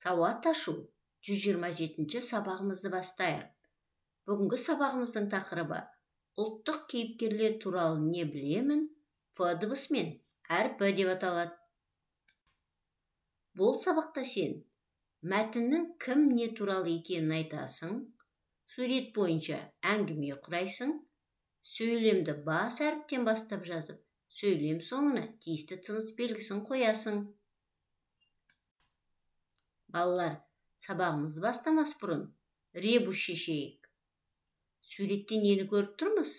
Сауат ашу 127-ші сабағымызды бастайық. Бүгінгі сабағымыздың тақырыбы ұлттық кейіпкерлер туралы не білемін, Ф дыбысымен әрпі деп аталады. Бұл сабақта сен мәтіннің кім не туралы екенін айтасың, сурет бойынша әңгіме құрайсың, сөйлемді бас әріптен бастап жазып, сөйлем соңына тиісті тыныс белгісін қоясың. Балалар, сабағымызды бастамас бұрын ребус шешейік. Суретте нені көріп тұрмыз?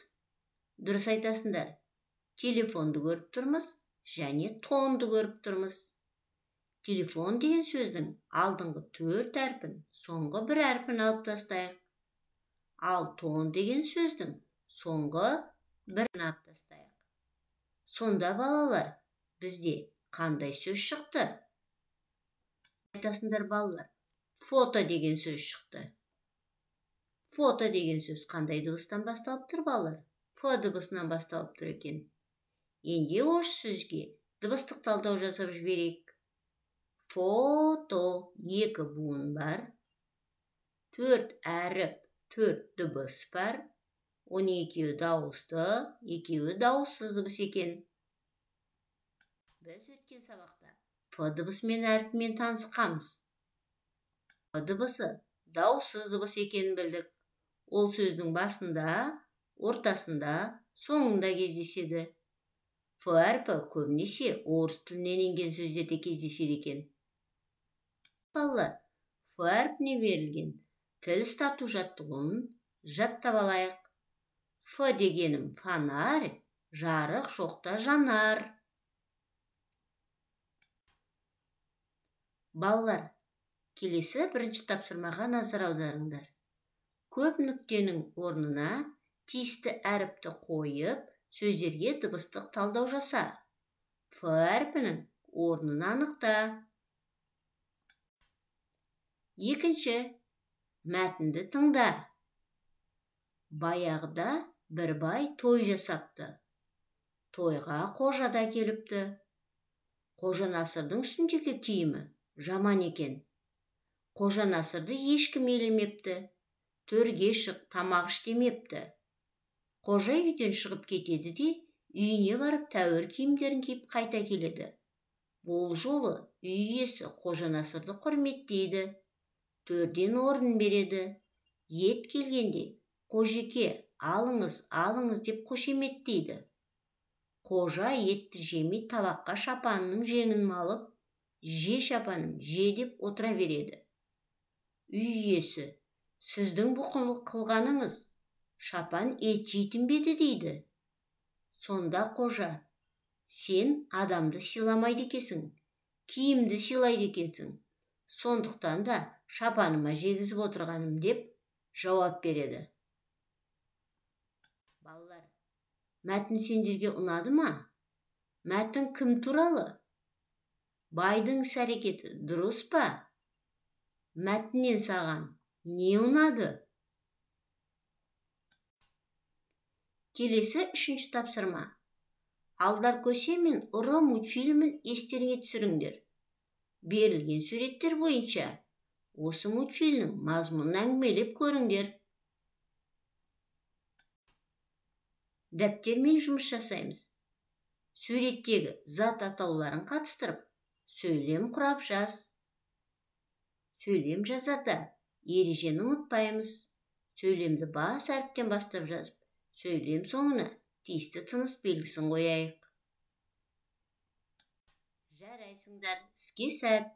Дұрыс айтасыңдар. Телефонды көріп тұрмыз және тонды көріп тұрмыз. Телефон деген сөздің алдыңғы 4 әрпін, соңғы 1 әрпін алып тастайық. Ал тон деген сөздің соңғы 1-ін алып тастайық. Сонда балалар, бізде қандай сөз шықты? Айтасыңдар балалар, фото деген сөз шықты. Фото деген сөз қандай дыбыстан басталып тұр балалар? Ф дыбысынан басталып тұр екен. Енді осы сөзге дыбыстық талдау жасап жіберейік. Фото 2 буын бар, 4 әріп, 4 дыбыс бар, оның екеуі дауысты, екеуі дауыссыз дыбыс екен. Біз өткен сабақта Ф дыбысымен әрпімен танысқанбыз. Ф дыбысы дауыссыз дыбыс екенін білдік. Ол сөздің басында, ортасында, соңында кездеседі. Ф әрпі көбінесе орыс тілінен енген сөздерде кездеседі екен. Балалар, Ф әрпіне берілген тіл ұстату жаттығуын жаттап алайық. Ф дегенім фонарь, жарық жоқта жанар. Балалар, келесі бірінші тапсырмаға назар аударыңдар. Көп нүктенің орнына тиісті әріпті қойып, сөздерге дыбыстық талдау жаса. Ф әрпінің орнын анықта. Екінші, мәтінді тыңда. Баяғыда бір бай той жасапты. Тойға қожа да келіпті. Қожа Насырдың үстіндегі киімі жаман екен. Қожа Насырды ешкім елемепті. Төрге шық, тамақ іш демепті. Қожа үйден шығып кетеді де, үйіне барып тәуір киімдерін киіп қайта келеді. Бұл жолы үй иесі Қожа Насырды құрметтейді. Төрден орын береді. Ет келгенде қожеке, алыңыз, алыңыз деп қошеметтейді. Қожа етті жемей табаққа шапанының жеңін малып, же шапаным, же деп отыра береді. Үй иесі, сіздің бұл қылғаныңыз, шапан ет жейтін бе еді дейді. Сонда қожа, сен адамды сыйламайды екенсің, киімді сыйлайды екенсің, сондықтан да шапаныма жегізіп отырғаным деп жауап береді. Балалар, мәтін сендерге ұнады ма? Мәтін кім туралы? Байдың іс-әрекеті дұрыс па? Мәтіннен саған не ұнады? Келесі үшінші тапсырма. Алдар Көсе мен ұры мультфильмін естеріңе түсіріңдер. Берілген суреттер бойынша осы мультфильмнің мазмұнын әңгімелеп көріңдер. Дәптермен жұмыс жасаймыз. Суреттегі зат атауларын қатыстырып, сөйлем құрап жаз. Сөйлем жазарда ережені ұмытпаймыз. Сөйлемді бас әріптен бастап жазып, сөйлем соңына тиісті тыныс белгісін қояйық. Жарайсыңдар, іске сәт.